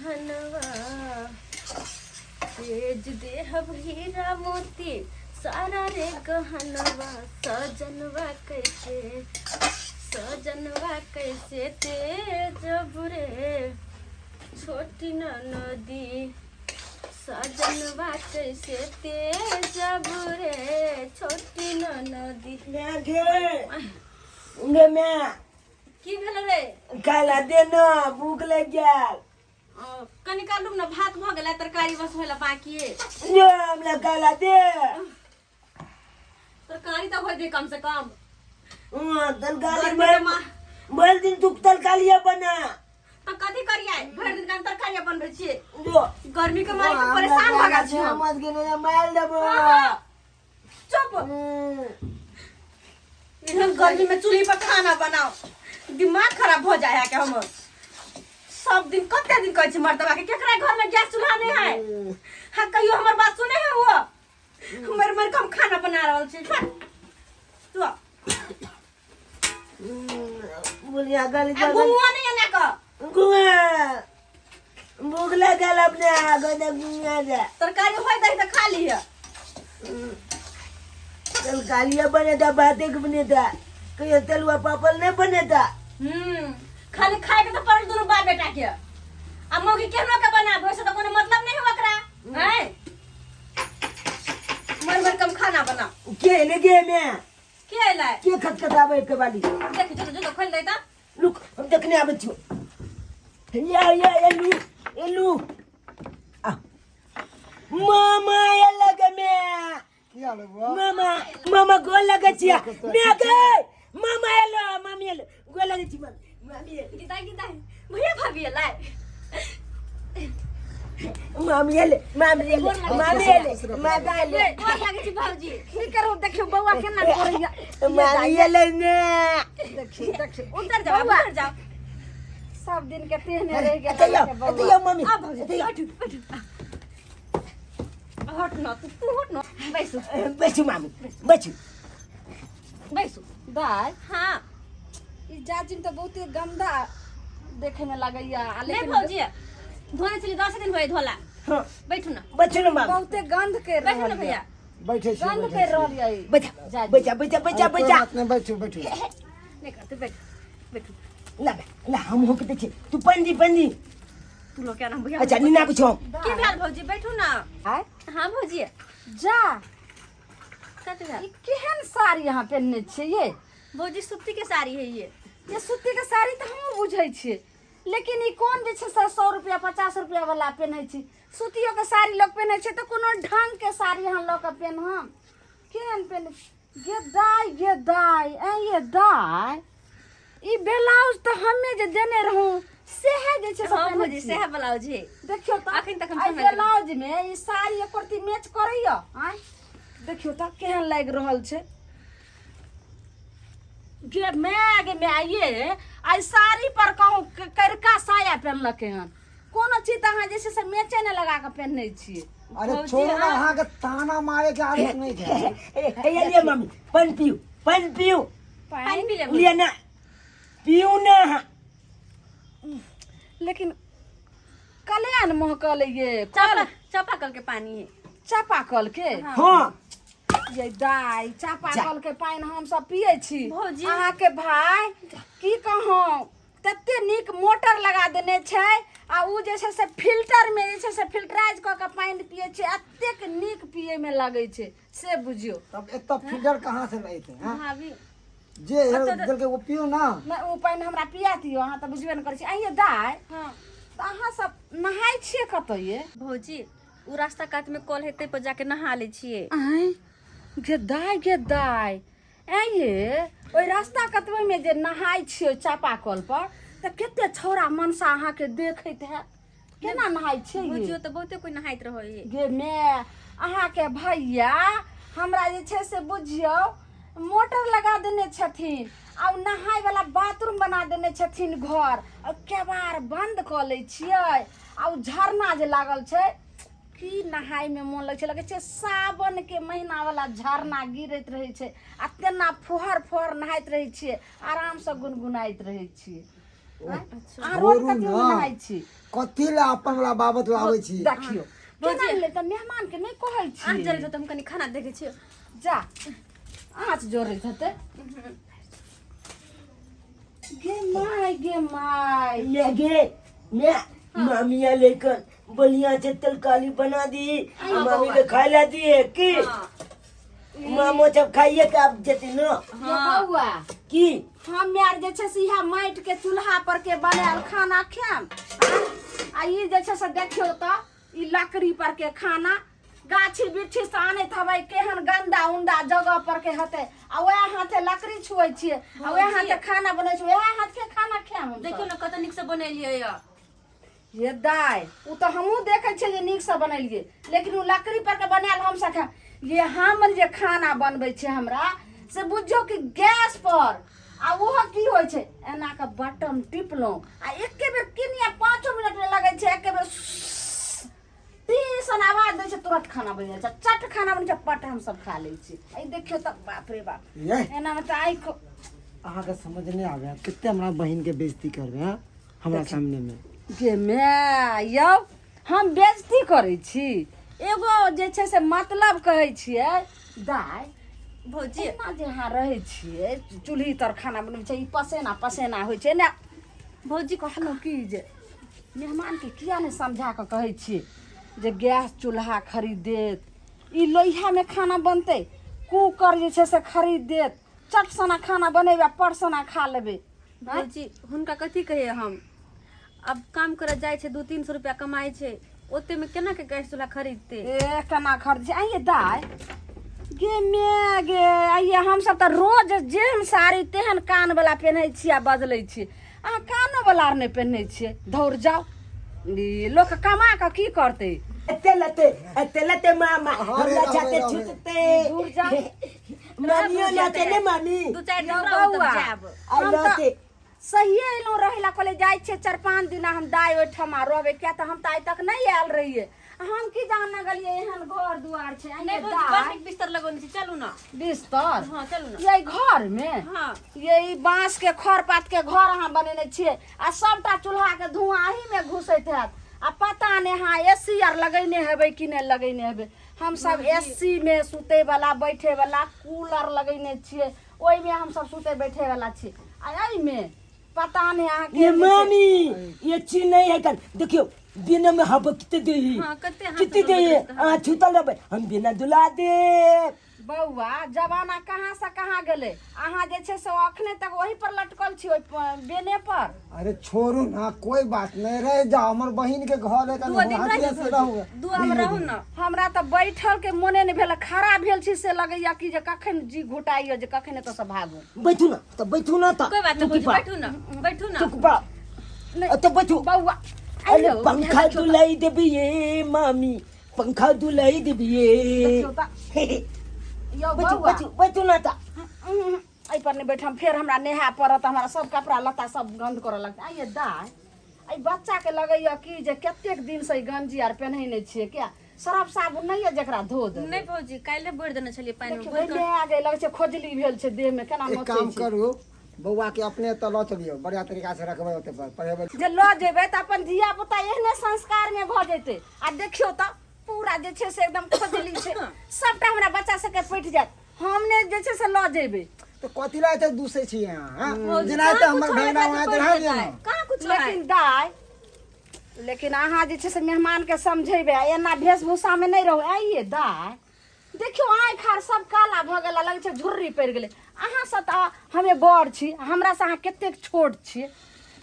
गहनवा तेज देहब हीरा मोती सारा रे गहनवा सजनवा कैसे सजनवा कैसे तेज बुरे छोटी न नदी सजनवा कैसे तेज बुरे छोटी न नदी म्या गे गे म्या की भेल रे खाला दे न भूख लग गेल कनि काल रुक न भात भऽ गेलै तरकारी बस होला बाकी ये हमरा खाला दे तरकारी तऽ होइ दे कम से कम हाँ, तरकारी गर्मी भर के मा- भर दिन तू तरकारिया बना तऽ कथी करियै भरि दिन हम तरकारी बनबै छियै जो गर्मी के मारे के परेशान भऽ गेल छी हम मत के नहीं मार देबो चुप हम्म। एहन गर्मी में चूल्ही पर खाना बनाओ दिमाग खराब हो जाए है के हमर सब दिन कते दिन कहै छी मर्दबा के केकरा घर में गैस चूल्हा नहीं है हाँ कहियो हमर बात सुने है वो मर मर के हम खाना बना रहल छी छोड़ तू आ। बोलिया गल आ गुंगुआ नहीं एना क गुआ भूख लगल अपने आगे ने गुआ जा तरकारी होय दही तऽ खा लिह तरकारिया बने था बाते के बने था कहियो तलुआ पापड़ नहीं बने था खाली खाए के तऽ पड़ल दुनू बाप बेटा के आ मौगी केहनो के बनाबे ओइसे तऽ कोनो मतलब नहीं है ओकरा हैं मर मर कम खाना बना के ले गे में के अयलै के खटखटाबै के वाली देख जो जो खोल दे तऽ रुक हम देखने आबै छियो या या एलू एलू आ मामा एला गे मे की हाल है बुआ मामा मामा गोल लगै छिया मे गे मामा एलो मामी एलो गोल लगै छी मामी मामी एलो गिदाई गिदाई भैया भाभी अयलै मामी एले मामी एले मामी एले मामी एले गोर लागै छी भाउजी की करू देखियौ बौआ केना करैया मामी एले ने देखियौ देखियौ उतर जाओ उतर जाओ सब दिन के तेहने रहि गेल एतै आउ अहाँके बौआ। एतै आउ मामी आ भाउजी एतै आउ। हटू हटू हट न तू तू हट न बैसू बैसू मामी बैसू बैसू दाय हाँ ई जाजिम तऽ बहुते गंदा देखे में लगैया आ नहीं लेकिन भौजी धोने छली 10 दिन भए धोला हाँ बैठू ना बैठू ना मामी बहुते गंध कर बैठू ना रहल भैया या बैठे छी गंध बैठे कर छी। रहल या ई। बैठा बैठा बैठा बैठा अरे, कोई बैठा बात नहीं बैठू बैठू नहीं करते बैठू बैठू ला ला हम होके देखी तू पंजी पंजी तू लोग क्या नाम भैया अच्छा नीना कुछ हम की भेल भौजी बैठू ना आय हाँ भौजी जा कथी भेल ई केहन साड़ी अहाँ पहिनने छियै ये भौजी सूती के साड़ी है ये ये सूती के साड़ी तऽ हमहूँ बुझै छियै लेकिन ई कोन जे छै से 100 रुपया 50 रुपया वाला पहिनै छी सूतियो के साड़ी लोग पहिनै छै तऽ कोनो ढंग के साड़ी अहाँ लऽ कऽ पहिनब केहन पहिनै गे दाय गे दाय ऐ ये दाय ई ब्लाउज तऽ हमे जे देने रहूँ सेहे जे छै से हाँ पहिनै भौजी छियै। सएह ब्लाउज है देखियौ तऽ अखन तक हम एहि समझ गेलहुँ। ब्लाउज मे ई साड़ी एको रत्ती मैच करैया आँय देखियौ तऽ केहन लागि रहल छै गे my गे my ये आइ साड़ी पर कहूँ करिका साया पहिनलकै हन कोनो चीज तऽ अहाँ जे छै से मैचे नहि लगा कऽ पहिनै छियै अरे छोड़ो ना अहाँ के ताना मारे के आदत नहीं है ए ए लिया मामी पानी पियो पानी पियो पानी पी ले लिया ना पियो ना लेकिन कल्याण महकल ये चापा चापा कल के पानी है चापा कल के हाँ ये दाई चापा जा। कल के पानि हम सब पिए छी भौजी। अहाँके भाई की कहूँ तते नीक मोटर लगा देने छै आ उ जे छै से फिल्टर में जे छै से फिल्टराइज कऽ के पानि पिए छै एतेक नीक पिए में लगै छै से बुझियौ तब एतना फिल्टर कहाँ से लाते हैं भाभी जे देलकै वो पियो ना नहि ओ पानि हमरा पिया दियौ अहाँ तऽ बुझबे नहि करै छी आइये दाइ हाँ तऽ अहाँ सब नहाय छियै कतऽ ये भौजी उ रास्ता कात में कल हेतै पर जाके नहा लै छियै आँय गे दाइ गे दाइ ऐं ये ओहि रास्ता कतबैमे जे नहाय छियै चापा कल पर तऽ कते छौड़ा मनसा अहाँके देखैत हैत केना नहाय छियै ये? भौजियो तऽ बहुते कोई नहाइत रहै है गे माय अहाँके भैया हमरा जे छै से बुझियौ मोटर लगा देने छथिन आ ओ नहायवला बाथरूम बना देने छथिन घर आ केबाड़ बन्द कऽ लै छियै आ ओ झरना जे लागल छै की नहायमे मोन लगै छै लगै छै सावनके महीनावला झरना गिरैत रहै छै आ तेना फुहर फुहर नहाइत रहै छियै आरामसँ गुनगुनाइत रहै छियै। अहाँ रोज छोड़ू कथी ना। नहाय छी? कथी लए अपन वाला बाबत लाबै छी? देखियौ केना ले तऽ मेहमान के नहि कहै आँच छी। जरै छै तऽ हम कनि खाना देखै छियै। जा, आँच जोड़ैत हेतै। गे माय, गे माय। मैं गे मैं मामिया लेकर बढ़िया से तरकारी बना दी, मामी के खाए ला दी है की मामो जब खाइए के आप जते न। ये बौआ। की? हम यार जे छै से इएह माटि के चूल्हा पर के बनायल खाना खायम, आ ई जे छै से देखियौ तऽ ई लकड़ी पर के खाना गाछी बिरछी से आनैत हबै, केहन गंदा उंदा जगह पर के हेतै, आ वएह हाथे लकड़ी छुअै छियै आ वएह हाथे खाना बनबै छियै, वएह हाथ के खाना खायम हम। देखियौ ने कते नीक से बनेलियै यऽ। ये दाय, ओ तऽ हमहूँ देखै छियै जे नीकसँ बनेलियै, लेकिन ओ लकड़ी पर के बनायल हम सब खायब? ये हम जे खाना बनबै छियै हमरा से बुझियौ कि गैस पर, आ ओहो की होइ छै, एना कऽ बटन टिपलहुँ आ एके बेर किनिया 5 मिनट नहि लगै छै, एके बेर टीसन आवाज दै छै, तुरंत खाना बनि जाइ छै, चट खाना बनि छै, पट हम सब खा लै छी। ई देखियौ तऽ बाप रे बाप। ये एना मे तऽ आँखि। अहाँके समझ नहि आबै कते हमरा बहिन के बेइज्जती करबै, हाँ, हमरा सामने में। गे my, यौ हम बेइज्जती करै छी? एगो जे छै से मतलब कहै छियै दाय। भौजी। एना जे अहाँ रहै छियै, चूल्ही तर खाना बनबै छै, ई पसेना पसेना होइ छै ने। भौजी। कहलहुँ की जे मेहमानके किया नहि समझा कऽ कहै छियै जे गैस चूल्हा खरीद देत, ई लोहियामे खाना बनतै? कूकर जे छै से खरीद देत, चट सना खाना बनेबै आ पर सना खा लेबै। भौजी, हुनका कथी कहियै हम? अब काम करऽ जाइ छै, 200-300 रुपया कमाइ छै, ओते में केना के गैस चूल्हा खरीदते? ए केना खरीद? आइए दाय, गे मे गे, आइए हमसब तऽ रोज जेहन साड़ी तेहन कानवला पेन्है छियै आ बदलै छियै, अहाँ कानोवला आर नहि पेन्है छियै। धौर जाउ, ई लोक कमा कऽ की करतै? एते लते एते लते मामा। हाँ रे, हमरा रहबै, छाते रहबै। छुटते। दूर जाउ। मामियो लते ने मामी। 2-4 दिन यौ रहू तब बौआ, जायब। आ हम तऽ लते सहिए एलहुँ रहै ला, कहलियै जाइ छियै 4-5 दिना हम दाइ ओहिठमा रहबै, किया तऽ हम तऽ आइ तक नहि आयल रहियै, आ हम की जान गेलियै एहन घर दुआर छै। आइये नहि भौजी, बड़ दाइ, नीक बिस्तर लगौने छी, चलू ने। बिस्तर? हाँ, चलू ने। ये घर में? हाँ। ये ई बांस के खर पात के घर अहाँ बनेने छियै आ सबटा चूल्हा के धुआं एही में घुसैत हैत, आ पता नहि अहाँ एसी आर लगैने हेबै कि नहि लगैने हेबै। हम सब एसी में सुते वाला बैठे वाला, कूलर लगैने छियै, ओहिमे हम सब सुते बैठे वाला छी, आ एहिमे पता नहि अहाँ ये मामी, ये चीज नहीं है कल देखियो बिना में हब कितने दे। हाँ, कते हाथ कितने दे। लगैत रहै। आ छूतल रहबै हम बिना दुला दे। बौआ, जमाना कहाँ से कहाँ गेलै, अहाँ जे छै से अखने तक ओही पर लटकल छी, ओहि बेने पर। अरे छोड़ू ना, कोई बात नहीं, रह जाओ, हमर बहिन के घर है। 2 दिन कनी रह से रहू। 2 हम रहू ने। हमरा तऽ बैठल के मोने नहि भेल, खड़ा भेल छी से लगैया कि जे कखन जी घुटाइया, जे कखन एतऽ से भागू। बैठू ना तो, बैठू ना तो। कोई बात नहीं भौजी, बैठू ना, बैठू ना। चुप बा। नहि। तो बैठू। बौआ। अरे आइयौ, पंखा दुलाई देबिए मामी, पंखा दुलाई देबिए। देखियौ तऽ। यौ बैठू। बौआ। बैठू, बैठू ना तो। एहि पर नहि बैठम, फेर हमरा नहाय पड़त, हमरा सब कपड़ा लत्ता सब गन्ध करऽ लगतै। आइये दाय, एहि बच्चाके लगैया कि जे कतेक दिनसँ ई गंजी आर पेन्है नहि छियै, किया सरफ साबुन नहि यऽ जेकरा धो देबै? नहि भौजी, काल्हि बोरि देने छलियै पानि मे। देखियौ बोरि कऽ गै गै, लगै छै खोजली भेल छै देह मे, केना एक नोचै काम छै। करू, बौआ के अपने एतऽ लऽ चलियौ, बढ़िया तरीका से रखबै, ओते पर पढ़ेबै। जे लऽ जेबै तऽ अपन धिया पुता एहने संस्कार मे भऽ जेतै, आ देखियौ तऽ पूरा जे छै से एकदम खोजली छै सबटा, हमरा बच्चा सबके पटि जायत, हम ने जे छै से लऽ जेबै। तऽ कथी लए एते दूसै छी अहाँ, हाँ? भौजी, जेना कहाँ तऽ हमर कुछो बहिना हेतै वहाँ तऽ तऽ पड़ि रह दियौ जेतै। ने। कहाँ कुछो है। लेकिन दाय, लेकिन अहाँ जे छै से मेहमानके समझेबै आ एना वेशभूषामे नहि रहू। आइए दाय, देखियौ आँखि आर सब काला भऽ गेल, लगै छै झुर्री पड़ि गेलै। अहाँ से तऽ हमे बड़ छी, हमरासँ अहाँ कतेक छोट छियै,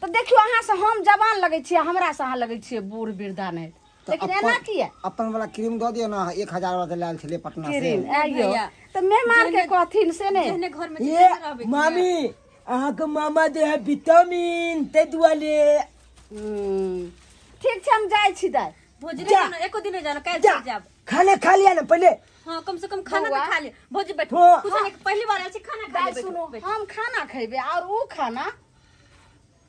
तऽ देखियौ अहाँसँ हम जवान लगै छियै, हमरासँ अहाँ लगै छियै बूढ़ वृद्धा। नहि तऽ लेकिन एना अपन किया? अपन वाला क्रीम दऽ दियौ ने, 1000 वाला तऽ लायल छलियै पटना से। क्रीम आइयो भैया, तऽ मेहमान के जेहने- कहथिन से नहि। जेहने घर में ये रहबै कि मामी, अहाँके मामा दे है विटामिन ताहि दुआरे। ठीक छै, हम जाइ छी दाइ। भौजी। जा। नहि, एको दिन नहि जाना, काल्हि जा। चलि जायब। खाना खा लिया ना पहले। हाँ, कम से कम खाना बौआ। तो खा ले। भौजी बैठो। हाँ। कुछ नहीं, पहली बार आयल छी, खाना खा दाइ ले। सुनू। बैठो, बैठो। हम खाना खैबै आओर उ खाना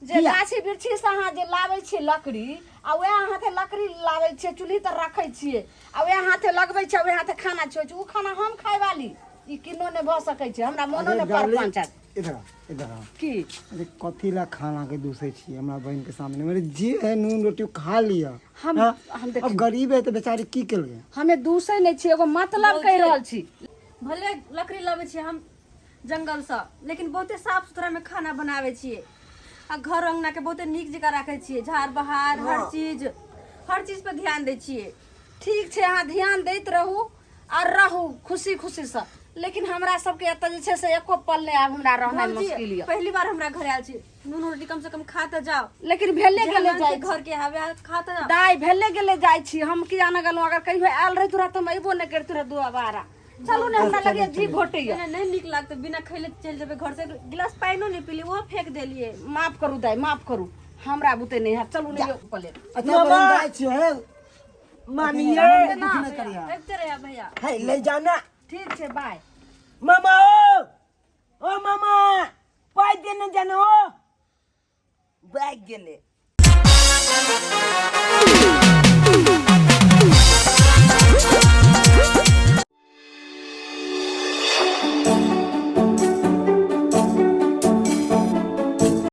जे किया? गाछी वृक्षी से अहाँ जे लाबै छियै लकड़ी, आ वएह हाथे लकड़ी लाबै छियै, चूल्ही तर रखै छियै आ वएह हाथे लगबै छियै, वएह हाथे खाना छियै, उ खाना हम खाय वाली, ई किनो नहि भऽ सकै छै, हमरा मोनो अरे नहि डार्लिंग, पर पहुँचत। इधर आ, इधर आ। की? अरे कथी ला खाना के दूसरे छियै हमरा बहन के सामने, मेरे जे है नून रोटी उ खा लिअ। हाँ? हम देख अब गरीब है तो बेचारी की केलकै? हमे दूसै नहि छी, एगो मतलब कहि रहल छी। भले लकड़ी लबै छियै हम जंगलसँ, लेकिन बहुते साफ सुथरा में खाना बनाबै छियै आ घर अंगना के बहुते नीक जकाँ राखै छियै, झाड़ बहार हर चीज, हर चीज पर ध्यान दै छियै। ठीक छै, अहाँ ध्यान दैत रहू आ रहू खुशी खुशीसँ, लेकिन हमरा सबके एतऽ जे छै से एको पल नहि आब हमरा रहनाइ भौजी, मुश्किल यऽ। पहली बार हमरा घर आयल छी, नून रोटी कम से कम खा तऽ जाओ। लेकिन भेले जे गेले हमरा जाइ घर के हवे खा तऽ जाओ। दाइ, भेले गेले जाइ छी हम, की आने गेलहुँ? अगर कहियो आयल रहितु रहए तऽ हम अयबो नहि करितु रहए दुबारा। चलू ने, हमरा लगैए जी घोटैए। नहि नहि नीक लागतै, बिना खैले चलि जेबै घर से, गिलास पानिओ नहि पीली, ओहो फेंक देलियै। माफ करू दाइ, माफ करू, हमरा बुते नहि हैत। चलू ने यौ पले। अच्छा बहन, जाइ छियौ हे। मामी दुख ये नहि करिहा। अबिते रहिया भैया। है ले जाना। ठीक छै, बाय। मामा ओ ओ मामा, पाइ देने जानो। ओ भागि गेलै।